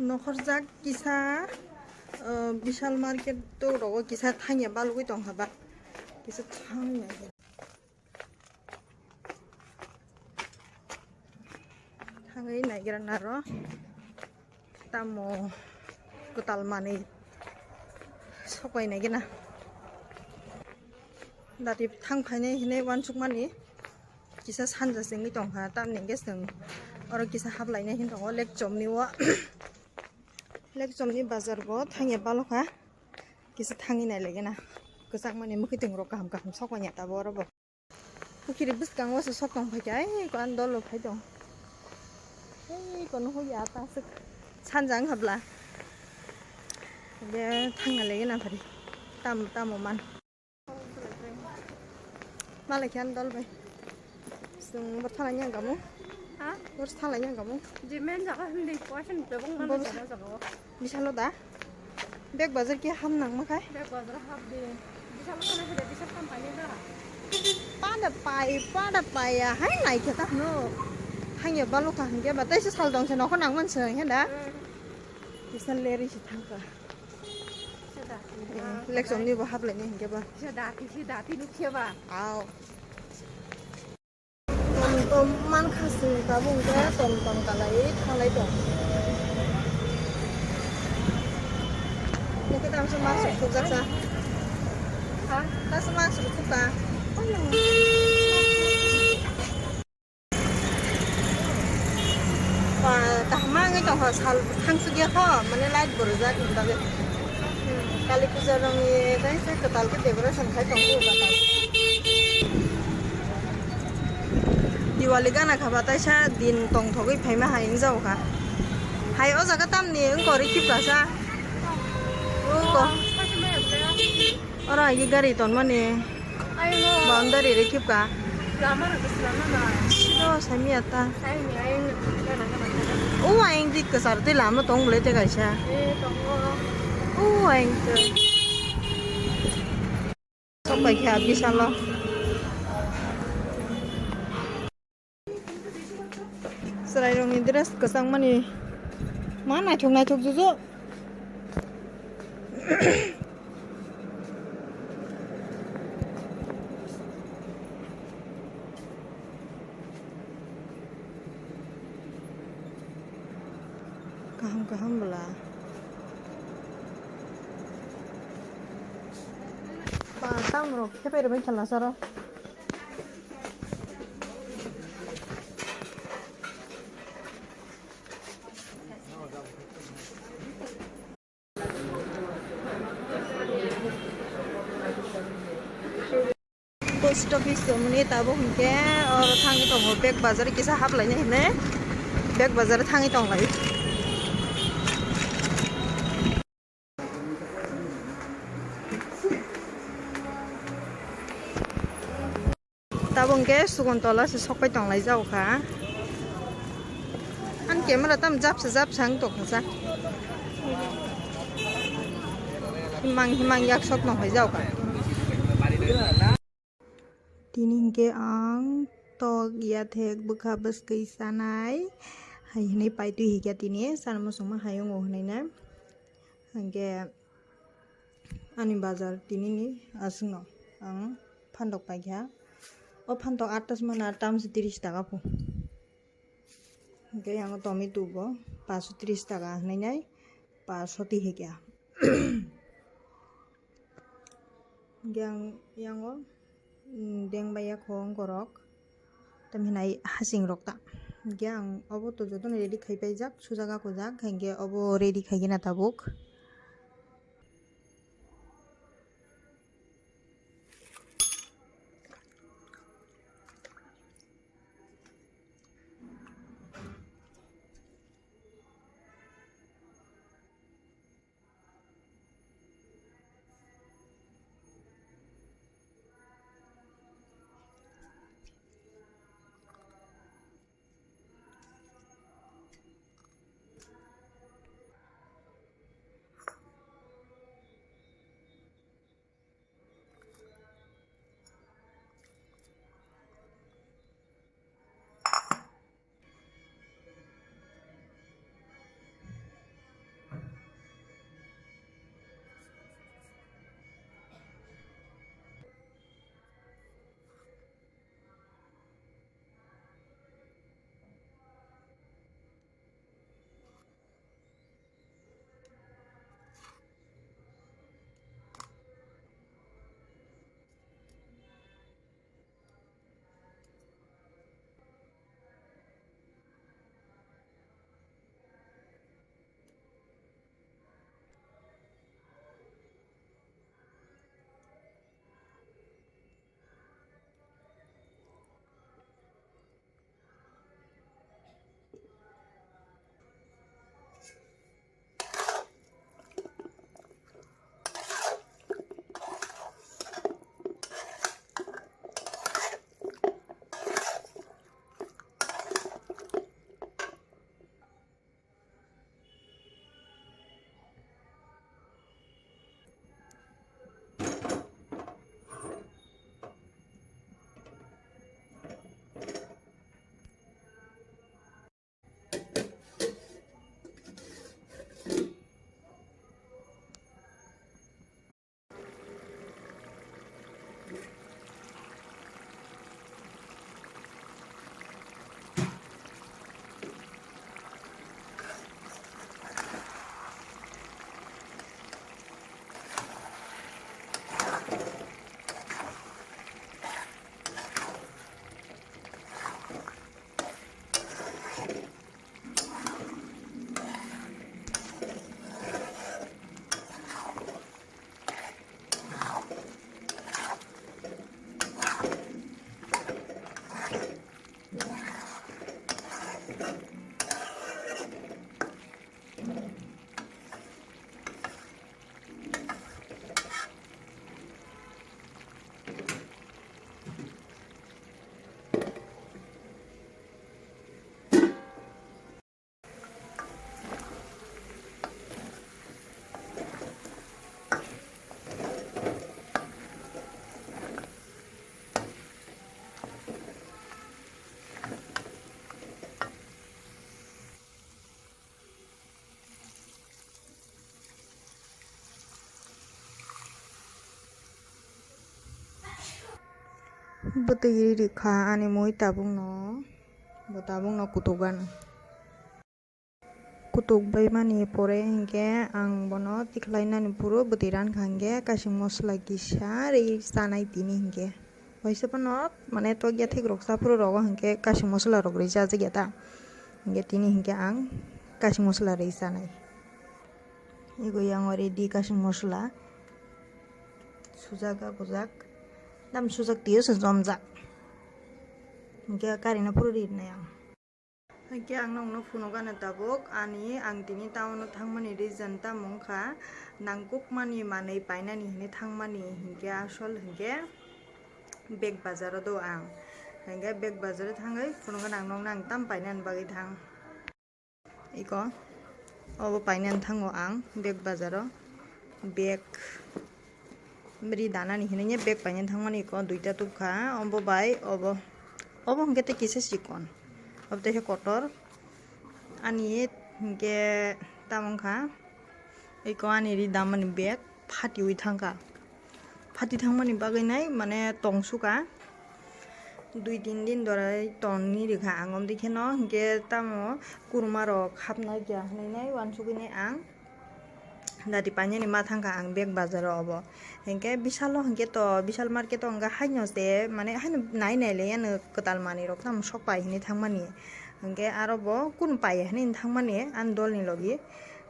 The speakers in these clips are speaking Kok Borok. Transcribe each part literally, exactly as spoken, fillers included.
Nokhorjak kisa, uh, Vishal market to rogo kisa thangya balugwi tongkha ba. Kisa thangya. Thangwi naigra naro. Tamo kwtal manwi sokwai naigena. Dati thang phainai hinwi uansukmani kisa sanja sengwi tongkha, tamni hwnkhe chwng oro kisa haplainai hin tongo, Lekchomni o, Lekchomni bazar bo thangya balokha, kisa thangwi nailaigena, kwchangmani mwkhwtwng rok kaham kaham sokmanya tabuk oro bo. Pukhiri bwskango se sok tong phaikha, ei ko ang dolo phai tong. Ei ko nuhuk ya ta swk sanja wng habla. Be thangna lege na phari. Tam, tamo man. Malai khe ang dol bai. Sung bor thalai yang kamu. Ha? Bor thalai yang kamu. Je men jaga hindi kuasan bebong mana Bor- jaga jaga. Bisalo da? Bag bazar khe ham nangma khai? Bag bazar hap de. Bisalo kana hede, bisal kam paine da. Pada pai, pada pai ya, hai nai khe tak no. Hangya balo ka hangya ba, taisa sal dong se nokho nangman se hangya da. Hmm. Bisal leri si thangka. Sida. Eh, Lekchomni bo haplaini hangya ba. Sida, sida, ti nuk se ba. Au. Tom tom mankha chwng tabuk hwnkhe tom tom kalai thanglai tong. Nokhe tamsa mask rok thupjak sa. Ha? Tamsa mask rok thupka. Ba, kaham ma wngwi tongkha, sal thangsukya kho, mane light bo rwjak ni bagwi. Kali puja rokni taisa kwtal khe decoration khai tongo ba tai. Diwali gana kha ba taisa din tongthogwi phaima hai wngjago kha. Hai o jaga tamni wngkha rikhi phlasa. Wngkha. Oro hai gari tonmani. Boundary rikhi pha. Siro sami ata. O ayang dik kwchar tei lama tong bwlai tei kaisa. O ayang tei. Sok pai kha bisalo. Chwrairokni dress kwchangmani ma naithok naithok juju. Kaham kaham bwla. Ba, tamrok khe pai rwbaikha lasaro. Post office tongmani tabuk hinkhe oro thangwi tongo, bag bazar kisa haplaina hinwi bag bazar thangwi tonglai. Tabuk hwnkhe Sugontola se sokpai tonglaijak kha. Ani camera tam japsa japsa wng tongkha sa. Himang himang yak sok tonglaijak kha. Tini hwnkhe ang tok yathek bwkha bwskwi chanai hai hwnwi paitwi hikha tini, chana muchungma hayungo hwnwi na. Hwnkhe ani bazar tinini aswkno ang phantok paikha. O phantok atta se mano, tamso tris taka pho. Hwnkhe yang tomato bo paso tris taka hwnwi nai paso tihikya. Hwnkhe ang yango, mm, deng bai yakhong borok. Tamhinai hasing rok ta. Hwnkhe ang obo to jotono ready khai paijak, sujak akujak, hwnkhe obo ready khaigena tabuk. Bwtwi rikha ani mui tabukno, bo tabukno kutuk gana. Kutuk bai mani pore hinkhe ang bono tikhlai nani phuru bwtwi rankha hinkhe kasing mosola kisa rwi chanai tini hinkhe. Waisa phano mane tokya thik rok sa phuru rogo hinkhe kasing mosola rok rwi chajak ya ta. Hinkhe tini hinkhe ang kasing mosola rwi chanai. Ego yang o ready kasing mosola. Sujak abujak. Dam sujak tiyo se jomjak. Hinkhe karina phuru rinai ang. Hinkhe ang nokno phunukgana tabuk ani ang tini town o thangmani reason tamo wngkha nangkukmani manwi painani hinwi thangmani hinkhe asol hinkhe bag bazar o do ang. Hinkhe bag bazar o thangwi phunukgana ang nokno ang tam painani bagwi thang. Iko obo painani thango ang bag bazaro bag ri danani hinwi bag painani thangmani iko duita tubkha obo bai obo obo hinkhe tei kisa chikon obo tei kotor ani hinkhe tamo wngkha iko ani ri damani bag phatiwi thangkha. Phati thangmani bagwi nai mane tongsuka. Dui tin din dorai tongni rikha ang omdi kheno hinkhe tamo kuruma rok hapnai kya hinwi nai uansugwi nai ang dati painani ma thangkha ang bag bazaro obo. Hinkhe bisalo hinkhe to bisal market o wngkha haino se mane haino nai nai le yano kwtal manwi rok tamo sok pai hinwi thangmani. Hinkhe aro bo kunu pai hinwi thangmani ani dolni logi.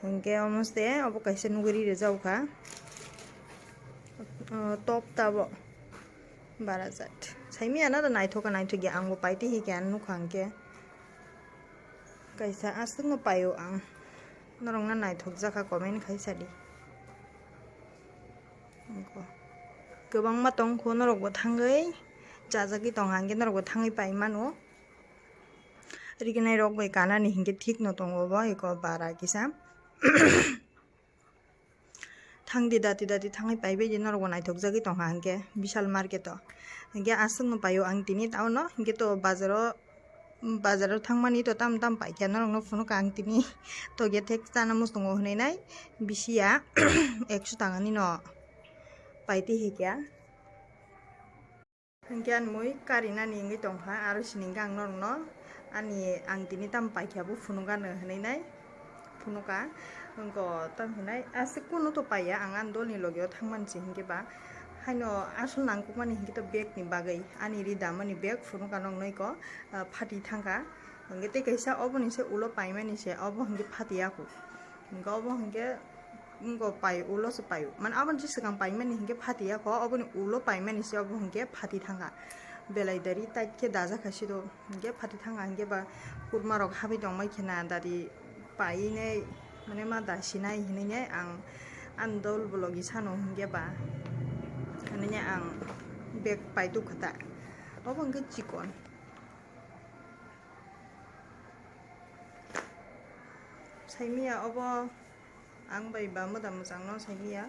Hinkhe omo se obo kaisa nugwi ri rijak kha. O, top tabo. Bara jat. Saimiyana da naithok naithok ya, ang bo paiti hi khe ang nukha hwnkhe. Kaisa aswkno paio ang. Norokno naithok jakha comment khai sadi. Nokho. Kwbangma tongkho norokbo thangwi chajagwi tongkha hwnkhe norokbo thangwi pai mano. Riginai rok bai kanani hwnkhe thikno tongo bo eko bara kisa. Thangdi dati dati thangwi paibai di norokbo naithokjagwi tongkha hinkhe Vishal market o. Hinkhe aswkno paio ang tini town o, hinkhe to bazaro, bazaro thangmani to tam tam paikha norokno phunukha ang tini. To ge thek chana muchungo hinwi nai bisiya ekso tangani no paitwi hikya. Hinkhe ani mui karinani wngwi tongkha, aro sini hwnkhe ang norokno ani ang tini tamo paikha bo phunukgano hinwi nai phunukha. Wngkha tamo hinai aswk kunu to paiya, ang ani dolni logio thangmani se hinkhe ba haino aswk nangkukmani hinkhe to bag ni bagwi ani ri damani bag phunukha noknwi ko, ah, phati thangkha. Hinkhe tei kaisa oboni se ulo paimani se obo hinkhe phatiya kho. Hinkhe obo hinkhe wngkha pai ulo se paio. Mane aboni se swkang paimani hinkhe phatiya kho, oboni ulo paimani se obo hinkhe phati thangkha. Belai dari tight khe dajak kha siro hinkhe phati thangkha hinkhe ba kurma rok habwi tongbai khe na dari painai mane ma dasinai hinwi nai ang ani dol bo logi sano hinkhe ba hinwi nai ang bag paituk kha ta. Obo hinkhe chikon. Saimiya obo ang bai ba moda mwchangno saimiya.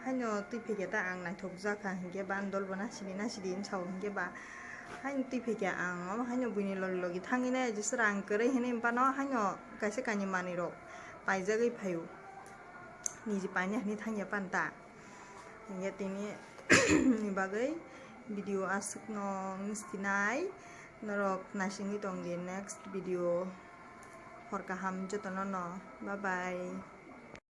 Haino twi phikya ta ang naithok jakha hinkhe ba ani dol bo nasidi nasidi hinwi sao hinkhe ba haino twi phikya ang omo haino buini logi logi thangwi nai jesa rang kwrwi hinwi phano haino kaisa kainwi manwi rok paijagwi phaio niji painai hinwi thangya phano ta. Hinkhe tini ni bagwi video aswkno wng sinai norok naisingwi tong di next video hor kaham jotono no bye bye.